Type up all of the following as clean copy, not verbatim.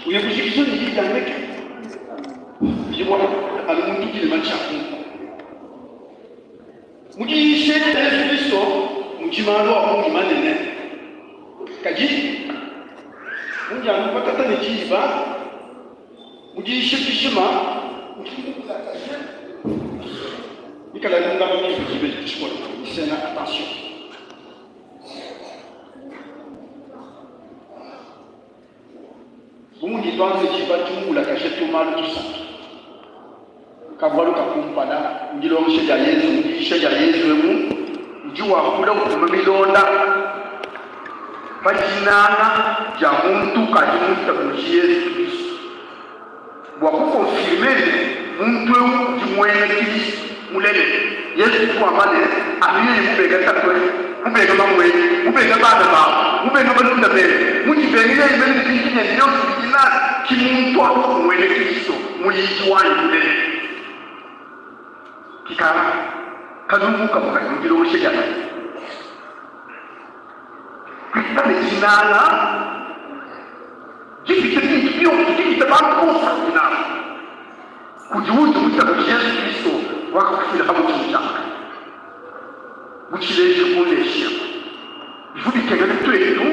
Uye kujikija ne diyi dia ndeke bidi mua anu muntu udi ne matshi a kumvua. Mu diyisha edi dia Yezu Kristo mudi malu a bungi manene, kadi mundi anu mpatata ne diba mu diyisha dijima ndi mukulakaje ikala ndama mimpe diba edi tshikola isena attention. Bu mudi tuanze diba dimukulakaje tu-malu tusatu. Ka-bualu ka kumpala, mu dilongesha dia Yezu, mu diyisha dia Yezu emu, udi wakula utuma milonda pa dinanga dia muntu ukadi muitabuje Yezu Kristo. Bua ku confirmer ne, muntu eu udi muena Kristo mulelela, Yezu udi wamba ne, anu yeye mubenge tatuende, mubenge mamuende, mubenge bana babu, mubenge balunda bende, mudibenge yeye mene ne bintu biende bionso bidi nabi, ki muntu au mmuena Kristo, muyidi wanyi mulelela. Ki ka kalumbu kamue kadi mu dilongesha dia Yezu. Kuikala ne dinanga. Dipite bintu bionso, dipite bantu bonso badi nabu, kudi udi muitabuje Yezu Kristo wakakufuila pa mutshi mutshiamakane. Bu tshilejilu ku ndeshiku, bivua bikengela tuetu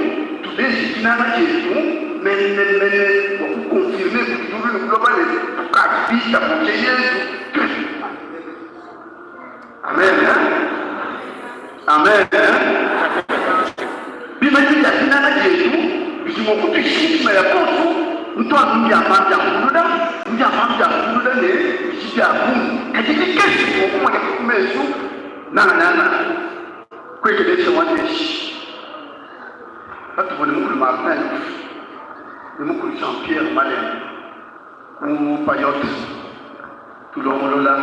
tuleje dinanga dietu menemene bua ku confirmer kudi diulu ne buloba ne, tukadi bitabuje Yezu Kristo. Amen. Amen. Bimanyinu bia dinanga dietu bidi mua kutuisha mitshima ya bonso. Ntu anu mbiamba mbiambulula, mbiamba mbiambulula ne bidi bia bungi, kadi bikese mua kumueneka ku mesu nangananga ku ekeleziya wa Ndeshi. Patuvua ne mukulu Martin Lufu ne mukulu Jean-Pierre Malembe ku Payotte, Tulongolola,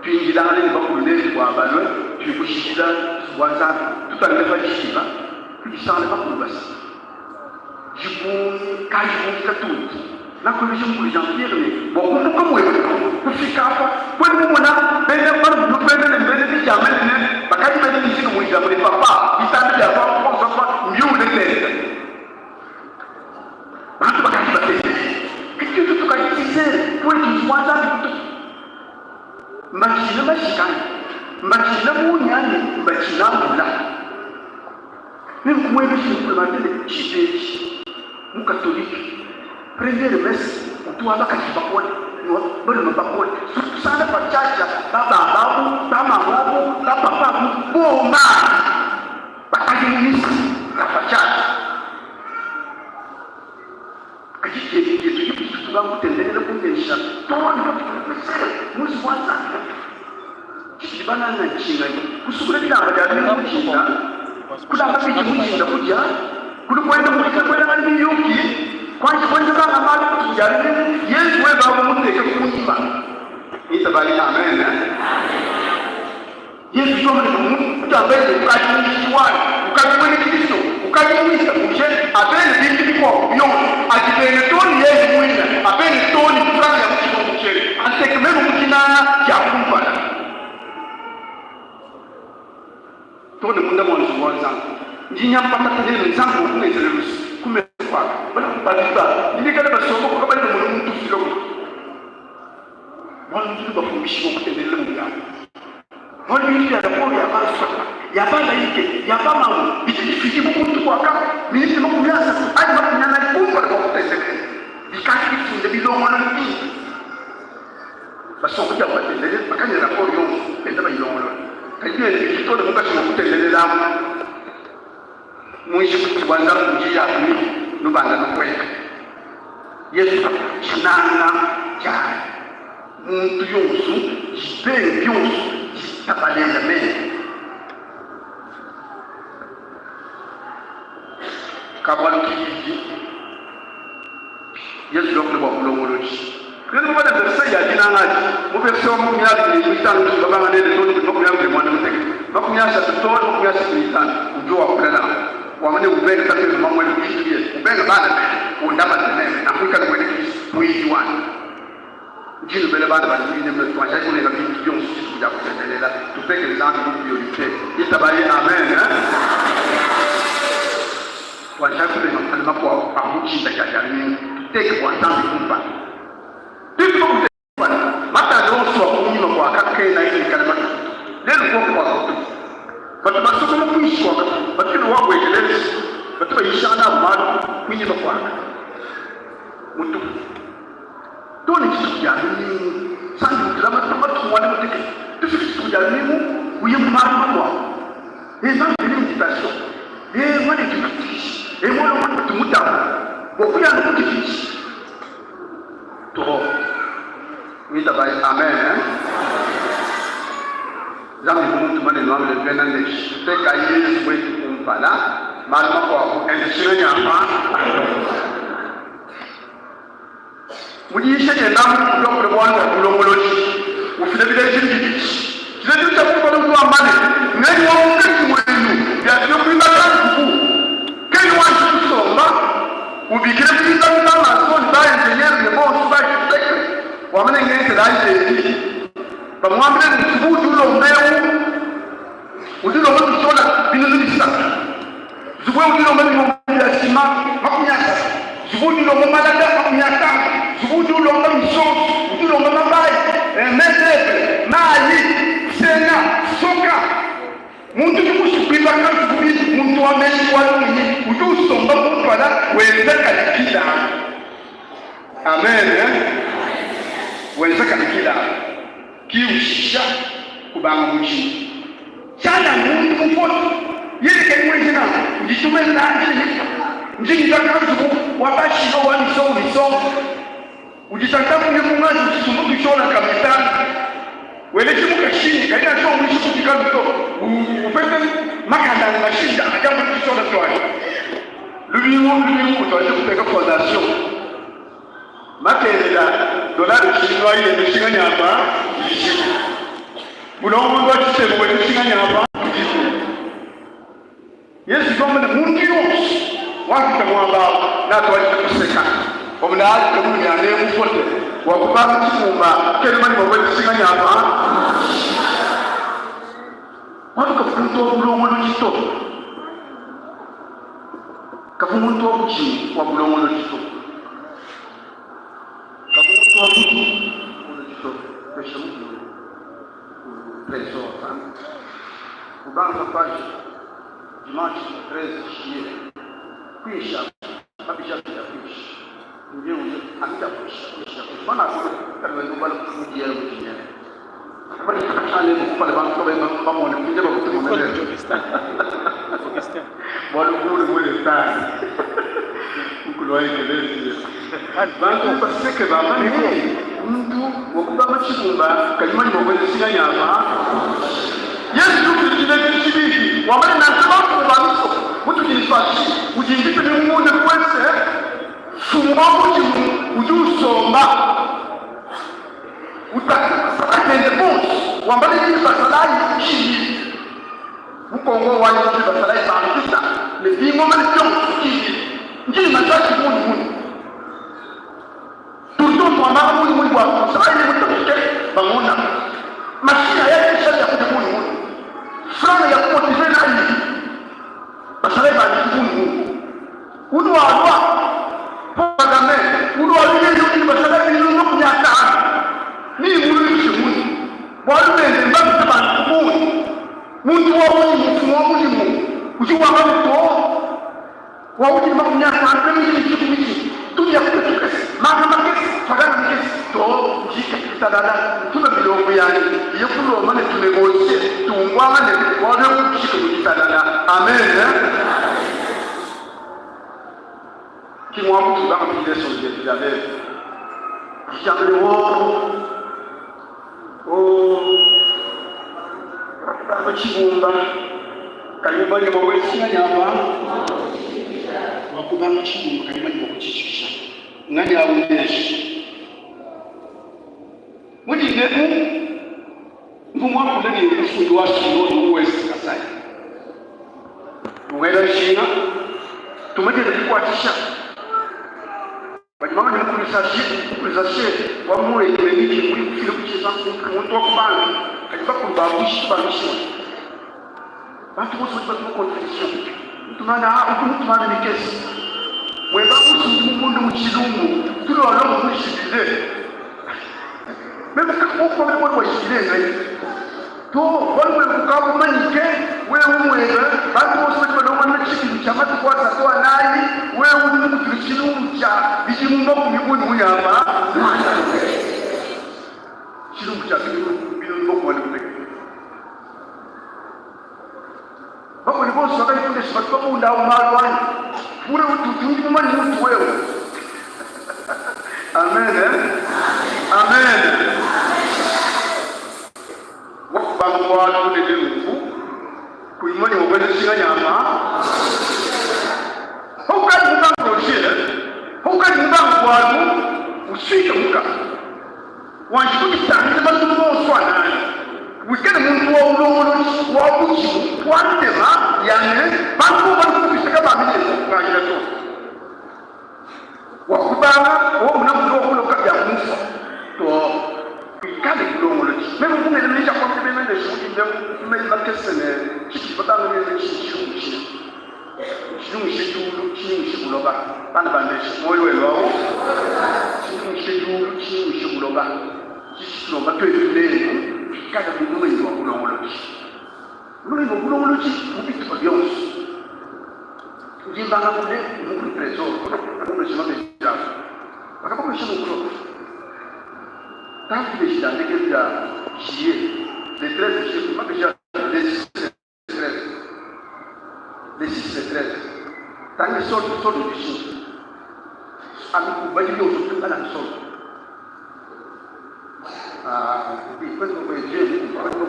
tuindilangane ne bakulu netu bua balue, tuye kujidila nzubu wa Nzambi. Tutangile pa diba, tudisangane bakulu basatu. Dibungi kayi dibungi katundi? Ngakuebeja mukulu Jean-Pierre ne, Bua kumbuka muebe kufika apa, kuena mumona bena balume bena ne bena bijama ne bakadi bena mizike mu ijambo ne papa, bitanda bia pa bonso apa mbiuwule tente. Bantu bakadi batete. Kadi tuetu tukadi sincere, tuetu nzubu wa Nzambi kutupu. Mbatshina mashika anyi? Mbatshina munya anyi? Mbatshina mvula? Meme kumuebeja ne mukulu Martin ne, Tshibi etshi mu Katolike, premiere messe utu wa bakaji bakole ne wa balume bakole, kusangana pa tshiatshia ba baba abu, ba mamu abu, ba papa abu bomba bakadi mu misa ya pa tshiatshia. Kadi dietu dietu dituku tubanga kutendelela kundesha too ne patuvua tupesela mu nzubu wa Nzambi. Tshitudi bananga ntshinganyi? Kusukula bilamba bia lumingu mu dinda, kulamba bidi mu dinda, kudia, kulu kuenda muyikila, kuelangana miyuki, kuanji kuenza banga malu dituku dia lumingu. Yezu webe au muteke kunyima. Itabayi amen. Yezu udi wamba ne, Muntu abele ukadi muyidi wanyi, ukadi muena Kristo, ukadi muitabuje, abele bintu bikuabu bionso, adibenge too ne yeye muine, abele too ne mfranga ya mu tshilumbu tshiende, anteke meme mu dinanga dia kumpala too ne munda mua nzubu wa Nzambi. Ndi nya mpatata nenu, Nzambi mua kungenzela luse ku mesu kuaka. Badi ba ne bikale basomba kabayi bamona muntu ufika kudi. Bualu nudi nubapumbishibua kutendelela mu biamu. Bualu bintu bia raporo ya bansonga, ya balayike, ya bamamu bidi bifidibua ku mutu kua ka minite 30 anyi 40 kumpala kua kutendelela, bikadi bifunda bilongolola bimpe. Basonga biabu batendelele bakadi ne raporo yonso benda bayilongolola, kadi biena bidi too ne munkatshi mua kutendelela amu mu nshikidilu wa Nzambi udi ya mibi nubanda nupueka. Yezu tshinanga tshia muntu yonso dibenge bionso ditabalela mene kabualu kibidi Yezu udi wakula bua bulongolodi. Tuetu babale verse ya dinanga adi mu verse wa 25 babanga nende too ne kudi 28, 30 too ne 35, udi wakula nanku wamba ne, Ubenge tatuebe, mamuebe, bintu biebe, ubenge bana bebe, undamate meme, nanku wikale muena Kristo, muyidi wanyi. Ndi nubela bana banyi muine mene, tuanjayi kunenga bintu bionso dituku dia kutendelela, tupeke Nzambi bu priorite. Itabayi amen. Tuanjayi kubenga malu makuabu a mu dinda dia Dia lumingu. Tubuteke bua Nzambi kumpala. Tuetu babuteke kumpala, matanda onso a kunyima kua kakena ikala matuku to. Lelu kuoku kua kabutu, batu basokoma kuinshi kua batu ne wabu ekeleziya, batu bayishangana abu malu kunyima kuaka mutupu too ne dituku dia lumingu. Nzambi utulama matuku muanda mutekete, tufike dituku dia lumingu uye mu malu makuabu. Nzambi udi ne invitation eh mwanetu tufikishe eh mwana mwana tumutamba bua kuya anu kutufikisha to witabayi amen eh? Nzambi kumutuma ne nuambile bena ne teka Yezu wetu kumpala malu makuabu enzeshile nyama Mu diyisha diende amu, udi wakula bualu bua bulongolodi, ufila bilejilu bibidi. Tshilejilu tshia kumpala, udi wamba ne, Nnganyi wa munkatshi muenu biafika kuibaka nzubu, kena wanji kusomba, ubikila bibaki ba mason ne ba-enjenyere ne bonso ba-arkitekte, wamba ne, Ngenzelayi ebi? Bamuambila ne, Nzubu udi ulomba eu udi ulomba tushola binunu bisatu. Nzubu eu udi ulomba bibombi bia sima 30. Nzubu udi ulomba malata 50. Nzubu udi ulomba misonso, udi ulomba mabayi, main d'oeuvre, mayi, senga, soka. Muntu udi musue kuibaka nzubu bimpe, muntu wa meji, wa lungenyi, udi usomba kumpala wenza kalikila. Amen. Wenza kalikila. Ki ushisha kubanga mudimu. Tshiana muntu mupote yeye kayi muenze nanku, nditume nandi ndi ngibaka nzubu wa bashilo wa misongo misongo. Uditantamune ku ngazi utshisumbu tushola nkama itanu. Weleshe mu kashinyi kayi nansha umuisha kudi kalu to, upete makanda ne mashinda adi ambula tushola tuanyi. Lumingu lumingu utuadije kuteka fondation. Makelela, dolare tshintu ayi ne mishinga nyapa idiku. Bulongolodi bua tshitembu bua mishinga nyapa idiku. Yezu udi wamba ne, muntu yonso wapita muaba au neatuadije kuseka, wamba ne, Adi ke mulume ane mupote wa kubanga tshibumba, kena mumanye mua kuela mishinga nyapa. Bualu kavua muntu wa bulongolodi to. Kavua muntu wa budimu wa bulongolodi to. Kavua muntu wa bulongolodi to. Pesha mukulu tresor kubanga page dimanche 13 juillet kuinshi aku mabija abidi a kuinshi ndiye uye anu dia kuinshi kuinshi dia kuinshi bana akulu kanuena ubala mudiye mudiye bualu bule bule sana mukulu wa ekeleziya bantu baseke bamba ne muntu wakubamba tshibumba kayi mumanye mua kuenza tshinganyi apa yezu udi tshilejilu tshibidi wamba ne nansha bamfumu ba misoko mutudi ne tuashi udi mvita mimune kuese mfumu wa mudimu udi usomba Utangila basalayi bende bonso, wamba ne, Ndi ne basalayi tshiyi mukongo wanyi, ndi ne basalayi ba mvita ne bingoma ne bionso tshiyi, ndi ne majaji bungi munyi? Tonton tuambanga munyi munyi bua musalayi ne mutapike bamona mashinyi aya kesha biakudia bungi munyi franga ya kumotive nayi basalayi ba bungi munyi Ulualua Kagame, ulualua yeye udi ne basalayi 50,000 neimuluishe munyi? Bualu bende mbapite bantu ku bungi. Muntu wa mudimu, mfumu wa mudimu udi wamba ne, Too, wa udi ne 50 meme ndi ne tshikumi tshimue, tumia kudia tukese, manga makese, mfranga mikese. Too, ndi ntalala, ntume milombu yanyi iye kulomba ne tunegosie, tumvuangane, bualu ebu bujike mu ditalala. Amen. Ki mua kutubanga mu dileson dietu dia lelu dijamba ne o o wakubanga tshibumba kayi mumanye mua kuetshinga nyama wakubanga tshibumba kayi mumanye mua kutshijikija ngani awu neji mudinemu mvua muakule ne mufundi wa Sinode mu West Kasai Muela nshinga, tuma diende dikuatshisha. Badi bamba ne, Mukulu Zashe wa mu Ekimenike udi ufila kutshiza muntu wa ku bantu, kadi bakulu ba bujitu ba mishonyi, bantu bonso badi batuma contribution. Mutumana udi mutumana mikese, weba busu udi mubunde mu tshilumbu. Tulwalwa mushibile. Meme kakupa meme wa shibile ngai. To bualu buebe bukavua bumanyike, wewe muebe, bantu bonso badi balonga tshibilu tshia matuku asatu anayi, wewe udi mukutule tshilumbu tshia bidimu makumi bungi munyama muanda-mutekete. Tshilumbu tshia bidimu binunu makumi muanda-mutekete. Bakulu bonso bakadifundisha batu babunda awu malu anyi bule utu udi mumanye muntu wewe. Amen. Eh? Amen. Wakubanga bualu bunene nunku kuyi mumanye mua kuenza tshinga nyama. Paukadi mubanga projet, paukadi mubanga bualu usuike mukana. Wanji kuditangila matuku onso anayi, wikale muntu wa bulongolodi, wa budimu, wa ntema ya ne, bantu bobu badi kukuseka bambi ne, Kubangila to. Wa kubanga, wewe muna muntu wa kuloka bia kumfua to. Wikale bulongolodi. Meme kungela meji a kuambila bena ndeshi mu dinda mu meyi makese ne, tshitudi batanga nende tshilumbu tshinene. Tshinyungishe diulu, tshinyungishe buloba. Bana ba ndeshi, muoyo wenu au. Tshinyungishe diulu, tshinyungishe buloba. Tshidi tshitulomba tuetu lelu tuikale mu lungenyi lua bulongolodi. Lungenyi lua bulongolodi mu bitupa bionso. Ndi mbanga kule ne mukulu Tresor akumesha mabeji abu. Bakabakumesha mukulu. Tangu dibeji dia ndekelu dia juillet, le 13 juillet, mabeji a le 6 Le 6 le 13. Tangi sol sol biso. Anu badi bionso tukala sol. Ah, kwenye kwa je, kwa kwa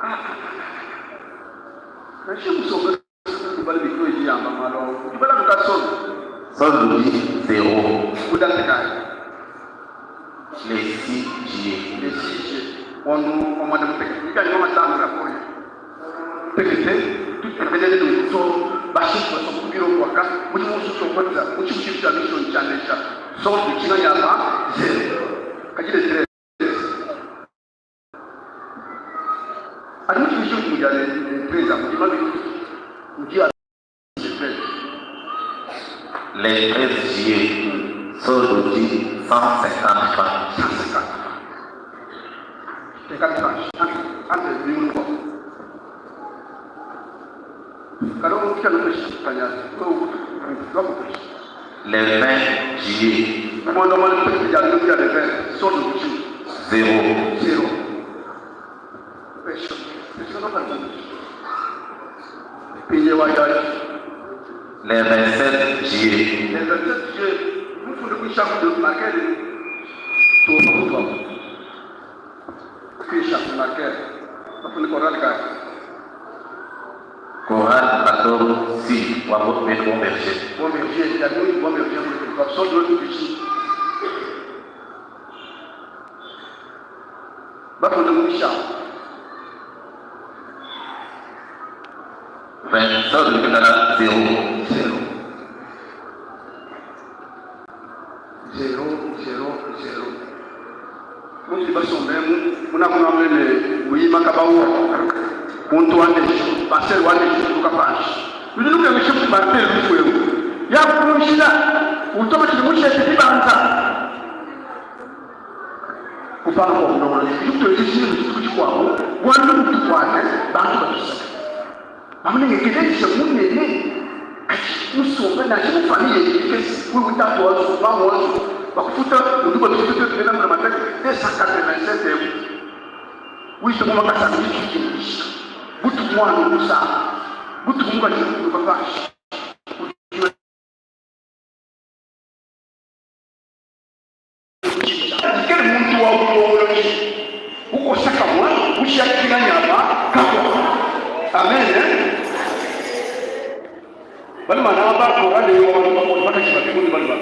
Ah. Nashi musombe tubala bito yamba malo. Tubala mukasolo. Solde dit 0. Kudate kai. Le 6 juillet. Le 6 juillet. Wandu omwana mutekete. Ikali mama tangu rapport. Tekete tutebelele luto bashintu basokubiro kwaka muri musu tokotza muchi muchi cha mission chanesha. Solde chinga yapa 0. Kajile 13. Ali muchi mission mujale 13 mujima mujia 13. Le 13 juillet. Solde dit 150 francs. 150. 50 francs. Entre biungo. Kalongo kisha nukushikanya. Le 20 juillet. Mwana mwana ya ya le 20 solde muchi 0. 0. Pesho. Pesho no kanti. Pinye wa ya. Le 27 juillet. Le 27 juillet, mufunde kuisha de marquer to pakutwa. Kuisha marquer. Bafunde koral ka. Chorale 14 6. Wa bon berger. Bon berger, ya bon berger pour solde muchi. Bafunde kuisha. 20 solde dit 0. 0 0 0 0 muti basombemu munakunamene uyima kabawo muntu wandesho paseri wandesho tuka panshi ulinukengishe kuti baseri lufwewu yakunshila utoba chili mushete dibanza kupanga kwa kulongolola kutoeleshile chituku chikwabo bwandu kutukwate bantu batusaka bamunengekelesha munene musomba nashi mufamiye ikesi wewe tatu wazo mama wazo bakufuta uduba tututu tena mna mataki 287 euros wito mama kasanga kitu butu mwana musa butu munga chiku papashi kele muntu wa bulongoloji ukosaka mwa ushakila nyama kakwa amen eh? Bali mana ba ko wale yo wale ba ko baka chiba bikundi bali ba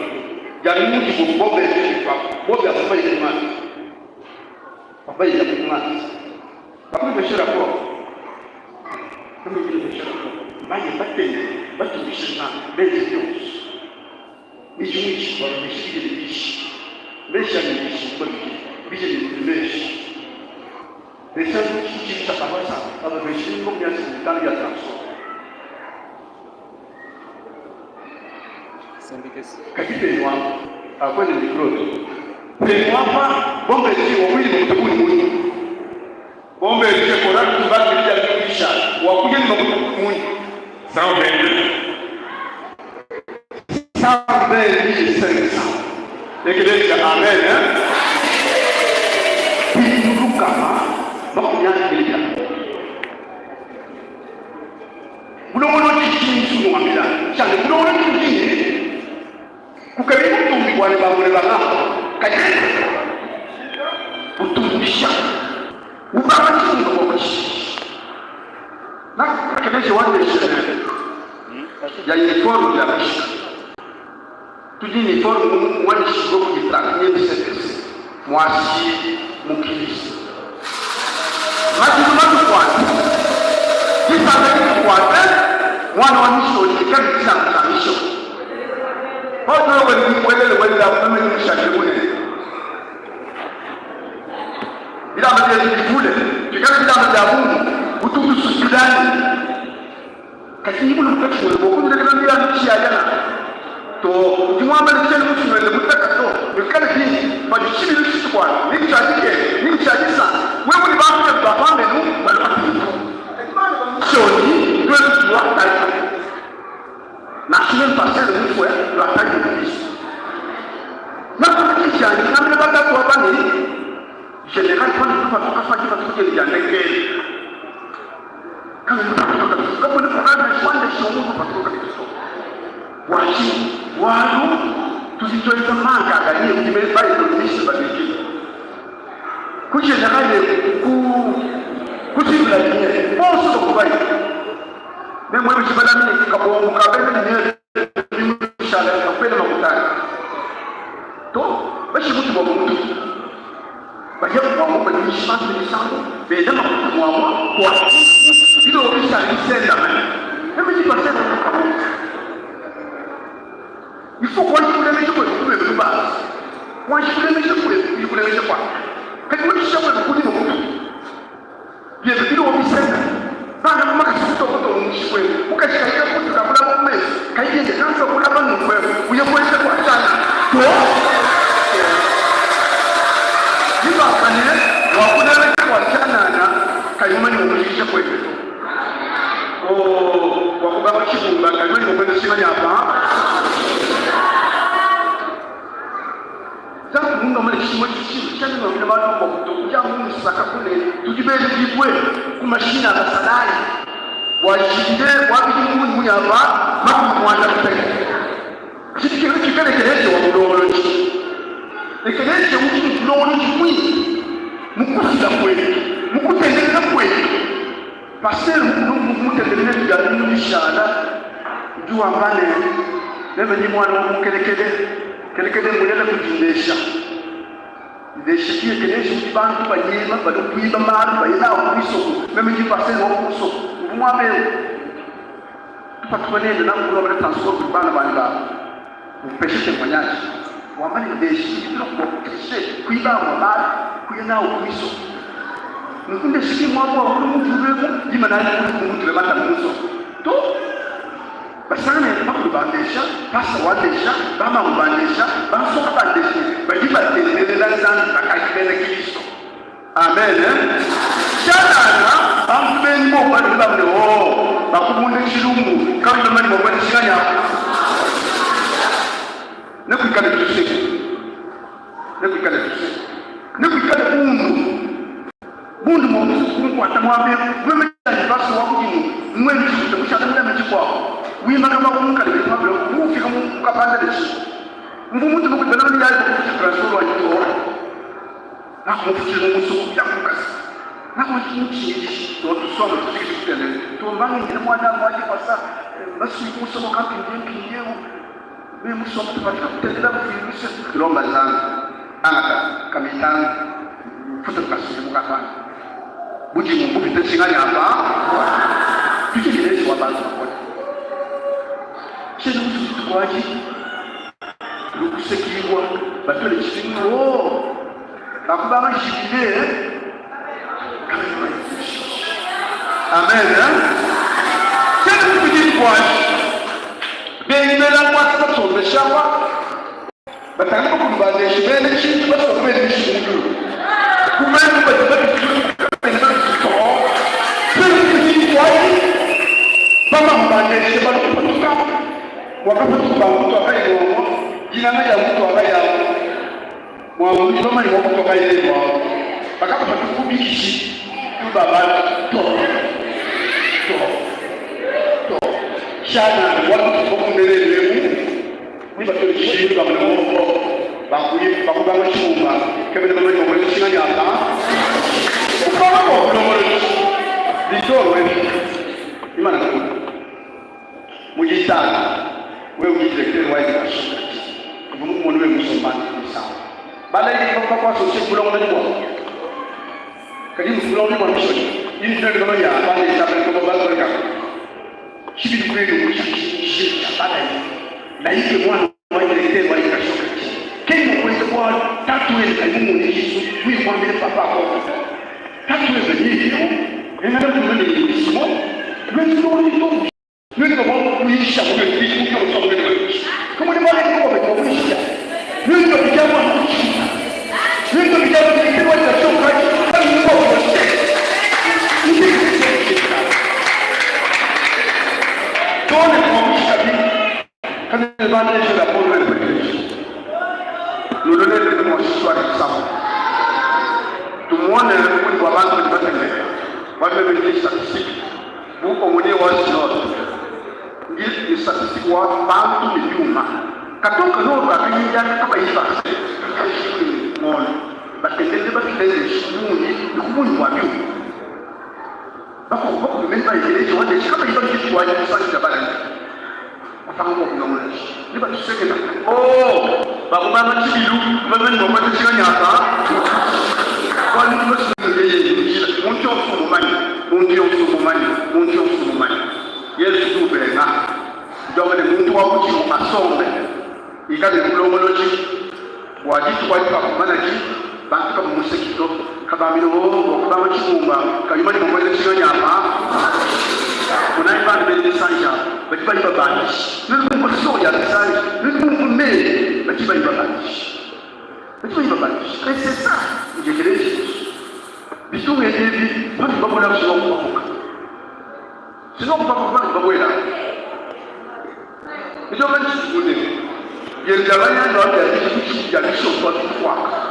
ya muti bo bobe chipa bobe afaye kimani afaye ya kimani bakuri beshera ko kama vile beshera ko baye batende batubishina bezi byose bijumuishi babishikire bishi mesha ni bishi bije ni meshi Besha ni cha kabasa aba beshi ko bya sitani ya transport. Kadi penu apa, kakuena mikro to. Penu apa, bombe ji wakuyi ne makuta bungi munyi? Bombe ji chorale tumbaki bidi bia bikisha wakuya ne makuta munyi? 122. 120 500. Ekelezia amen. Eh? Bintu 120 bia. Bulongolodi tshintu nuambila tshiande bulongolodi kudini kukabi butumbi bua ne bamue bangamba kadi butumbisha ubanga tshimuna bua kutshishisha nakeleje wandeshe ya uniforme ya kushika tudi uniforme mwandishibwe kudi 31 CPC mwasi mukilisi madilu matukwata disanga dikukwata mwana wa mishoni kikali kisango cha mishoni otowe welele welele meme nimshakile munene bilamba byetu bivule bikale bilamba bya Mungu utukusukilani kati ibulu mutachimwele bokundilekela mbiyanu chiyayana to ndimwambele chene muchimwele mutaka to bikale bini badishibile chitukwana nichadike nichadisa wewe ni bantu bapambenu balipatiku shoni twetuwataika na semaine passée le mufwe lwataji Kristo nakutikishani namile batatu abani général fana tuka tuka fanya tuka tuka ndekele kama kama ni kwa shwande shomu tuka tuka wachi walu tuzitoeza manka agaliye kujime bayi babiki ku général ku kusibula dinye bonso to kubai ne mwe bishibala mini kabongo kabene dinye shala kapele makutani to bashi mutu bwa mutu baye kwa mu banyisha misango bena makuta mwawa kwa bilo bisha lisenda meme ni passer il faut qu'on kulemesha kwe kule kuba wanshikulemesha kule kulemesha kwa kati mwisha kwe kuli mutu bye bilo bisenda bana kumaka sito koto mshikwe ukashika kutu kabula mume kaiyende kanso kula banu kwe uye kwesha kwa sana to nibakane wakulemesha kwa chanana kayuma ni mumulisha kwetu oh wakubaba chibumba kayuma ni mukwenda shimanya hapa sasa mungu amale chimwe chichi chani no bina bantu kwa kutokuja mungu saka kule tujibele bibwe kumashina basalai washinde wabidi mungu munyava makumwanda kutaka chiti chikele keleje wa mulongoloji ekeleje uti mulongoloji mwi mukusila kwetu mukutendeleza kwetu pasteur mutendelele bya bishala njuwambane neme ni mwana wa mukelekele kelekele mulele kujindesha ndesha kiye kelesha kuti bantu banyema bali kuiba malu bayinawo kwisoko meme ndi pasteur wa kusoko ngumwabewo tupatukanende nankulu abale transport bana bani ba upeshe témoignage wambane ndesha ibiro kuba kuiba malu kuyenawo kwisoko nkunde shiki mwabo wa kulu mutulwemo yima naye kulu mutulwe mata muso to basangane bakulu bandesha pasa wandesha bamamu bandesha basoka bandesha badi batendelela nzambi bakakibene kristo amen. Shanana bantu beni bo bali bamne o bakubunde chilungu kabila mani bokwene shinganya nekuikale tuseke nekuikale tuseke nekuikale bundu bundu munkwata mwambe mwemejani basi wakujini mweni chikuta mushaka mudame chikwako wima kama kumukale bemablo mufika mukapanda lechi mbu muntu mukubena ni yayi kufuti transfer wa chito nakumufutira musuku yakukasi nakumutshindi to tusoma tusikitele to mbangi ngine mwana mwaji pasa basi kusoma kapinde mpinde me musoma tupatika kutendela mufilise kilomba zangu angata kamitanga futa tukasije mukafana buji mungu pite shinganya hapa tuchikileshi wa bantu bakona shene kuti tukwaji lukusekibwa batole chitingo bakubanga jibile amen. Shene kuti tukwaji bengibela kwasa basombesha Ndesha apa. Batangile bakulu ba ndeshi bena tshintu basua kubela mishiku mu diulu. Kumanya badi babitulu kabena babituto. Tuayi bamamu ba ndeshi balukupatuka wakapatuka ba mutu akayi muamua dinanga dia mutu akayi amu muamua bamanyi wa mutu akayi ne muamua bakapatuka kubikishi tubaba to to to shana watukumbelelemu. Bakubanga tshibumba kabena bamanye bua kuenza tshinga nyaka kupanga bua kulongolola ditolo ebi imana kakulu mu ditanu wewe udi directeur wa education uvua mukumona wewe musombana misangu balayi bakuasosye bulongolodi bua kadi bulongolodi bua mishonyi ini bamanya bana ba Chibidi kwenu kuchibalayi laike mwana wa directeur wa education keni mukwenza bwalu tatu wenu kali mumone Yesu wikwambile papa ako tatu wenu yiyo engana kumene isimo lwezilolito lwezi babwa kuyisha kumuli mwana kwa kuyisha lwezi babijamwa kuchita lwezi babijamwa directeur wa education kali kwa kuyisha Tone kwa Quand il va aller chez la pauvre nous donner le dimanche soir ensemble. Tout le monde est pour abantu badi batende bameme statistique bu omone wa sinod ngi statistique wa bantu ne byuma katonka no bakanyinja kabayiba ngolo batendele batendele shimuni nikubunyi wa byuma bako bako memba igreja wande kabayiba kitu wa kusanja balanda kupanga kwa ni batusekela oh bakubanga chibilu bamene ngomba chikanyaka kwani basiyeye muntu yonse umumanyi muntu yonse umumanyi muntu yonse umumanyi Yesu tubenga ndongene muntu wakuti asombe ikale kulongoloji waditu wali bantu kabamusekito kabamiro okubanga chibumba kayumani mokweza chikanyapa kunayi bantu bene sanja bati bali babanji nunkumva ya sanja nunkumva me bati bali babanji bati bali babanji et c'est ça njekelezi bitunga ebi bantu babona kusuka kubamuka sino kubamuka bantu babwera nijo bantu yendabanyando abya bisho kwa kwaka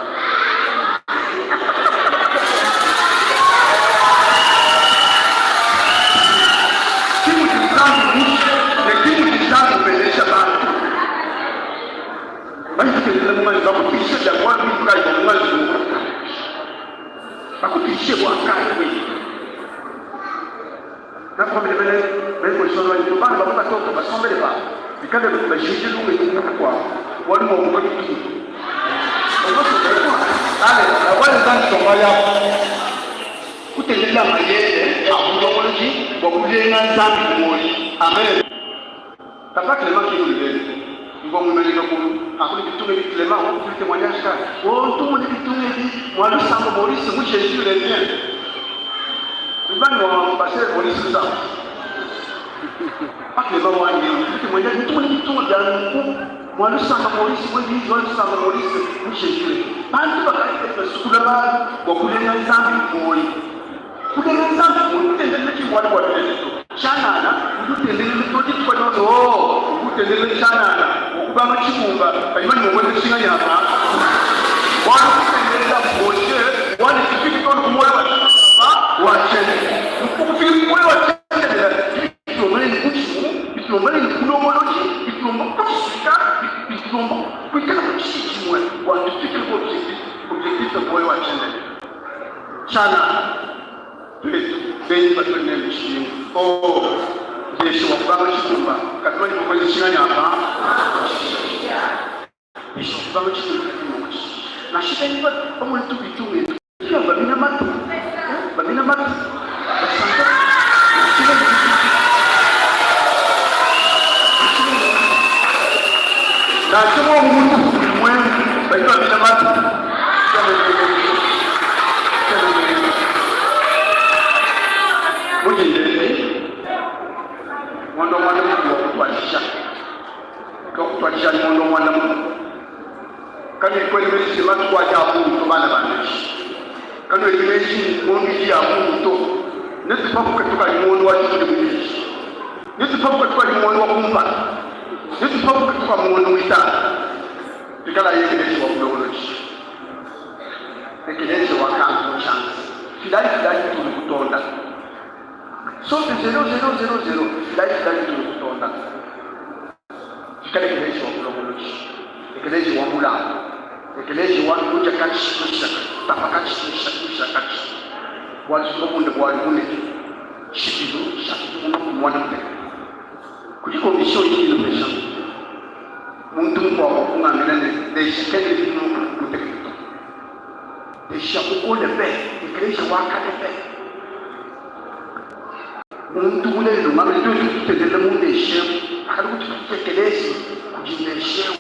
bakupishe bwakatwe nakwambele bene bana babo batoto basombele ba bikabe bashije lunge kwa wali wa mukatu ale wali zanto ya kutendelela mayele abulongoloji bwakulenga nzambi kumoli amen. Papa Clément qui nous le ngwa mumeleka kulu akuli bitunga bi Clément wakuli témoignage ka o ntumuni bitunga bi mwalusango Maurice mu Jésus le bien ibani wa pasteur Maurice sa pa Clément wangi témoignage ntumuni bitunga bya nku mwalusanga Maurice mwe mwalusanga Maurice mu Jésus bantu bakati basukula ba bwakulenga nzambi kumoli kulenga nzambi kumoli kutendelele chingwani kwa tuleto chanana kutendelele toti twanono kutendelele chanana okubanga chibumba kayimani mokweze chinga nyama wali kutendelela moshe wali kifiki toli kumoyo wa wachene kufiki kumoyo wachene bitulomane ni kuchimu bitulomane ni kulomoloji bitulomba kuchisika bitulomba kuikala kuchishimwe watufikile ku objectif objectif moyo wachene chana twetu benyi batwene mshingo oh jesho wakubanga chikumba katimani mokweze chinga nyama jesho wakubanga chikumba nashika niba pamwe tubitunge kila babina matu babina matu basanta nasema muntu mwe baitwa babina matu mujindeni ngondo mwana mtu wa kutwalisha kwa kutwalisha ni ngondo Kanuyi kuela meji ne matuku adi a bungi to, bana ba meji. Kanuedi meji ne ngondo idi ya bungi to. Netupapuke tukadi mu ngondo wa dikumi ne muibidi. Netupapuke tukadi mu ngondo wa kumpala. Netupapuke tuka mu ngondo muitanu. Pikalaye ekeleziya wa bulongolodi, ekeleziya wa kantu mu tshianza, filayi filayi tulu kutonda. Sote zero zero zero zero, filayi filayi tulu kutonda. Ikale ekeleziya wa bulongolodi, ekeleziya wa mulambu, ekeleziya wa luja katshi lushaka, tapa katshi lushaka katshi, bualu tudi babunde bualu bunene, tshibilu tshia bidimu makumi muanda mutekete. Kudi komisiyo idi inupesha muntu mukuabu kungambila ne, Leja kena ne bidimu makumi mutekete to. Leja mukole be, ekeleziya wa kale be. Muntu mulelela ungambila tuetu tutendelela mu ndeshe eu, akadi kutufikisha ekeleziya kudi ndeshe eu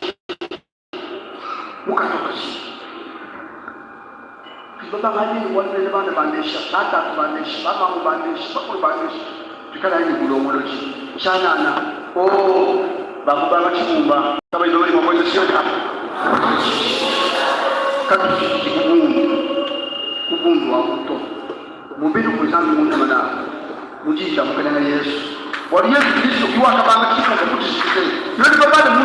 mu katokashi. Tudi babangane ne bualu bena bana bandesha, batatu bandesha, bamamu bandesha, bakulu bandesha, tuikalayi ne bulongolodi. Tshianana, oh, bakubanga tshibumba kabayi bamanye mua kuenza tshintu. Katufiki ku bundu, ku bundu abu to. Mubelu kudi Nzambi muntuma nawu mu diyi dia Mukelenge Yesu, bualu Yesu Kilisto ki wakabanga tshifuka ku tshishikise. Nuenu babale mu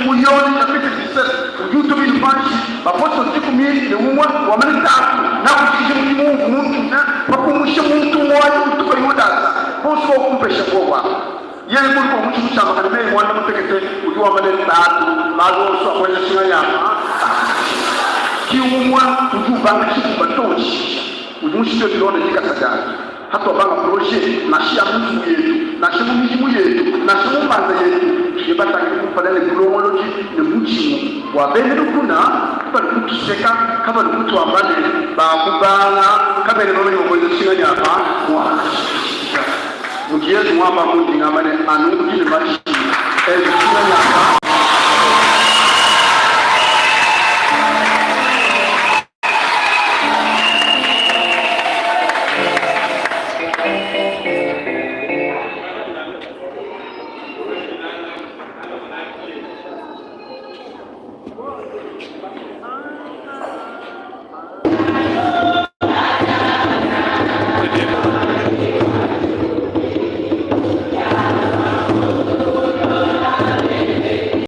mu Yone chapitre 17 udi utua binu panshi, bapostolo dikumi ne umue wamba ne, Tatu, nakujikija mudimu uuvua muntume, pa kumusha muntu umue wanyi utuka Yudasa, bonso bawakumpesha mbobu aba. Yeye mulume wa mutshi mutshiamakane meyi muanda mutekete udi wamba ne, Tatu, malu onso akuenza tshinga yapa ki umue udi ubanga tshibumba too tshishisha udi mushipe bilonda dikasa dianyi. Hatuabanga projet nansha ya mu nzubu yetu, nansha mu midimu yetu, nansha mu mbanza yetu, tuye batangile kumpala ne bulongolodi ne budimu bua bena lukuna kabalu kutuseka, kabalu kutuamba ne, Bakubanga kabena bamanye mua kuenza tshinga nyapa mua kushikija. Mudi Yezu muamba mundi ngamba ne, anu udi ne matshi ende tshinga nyapa.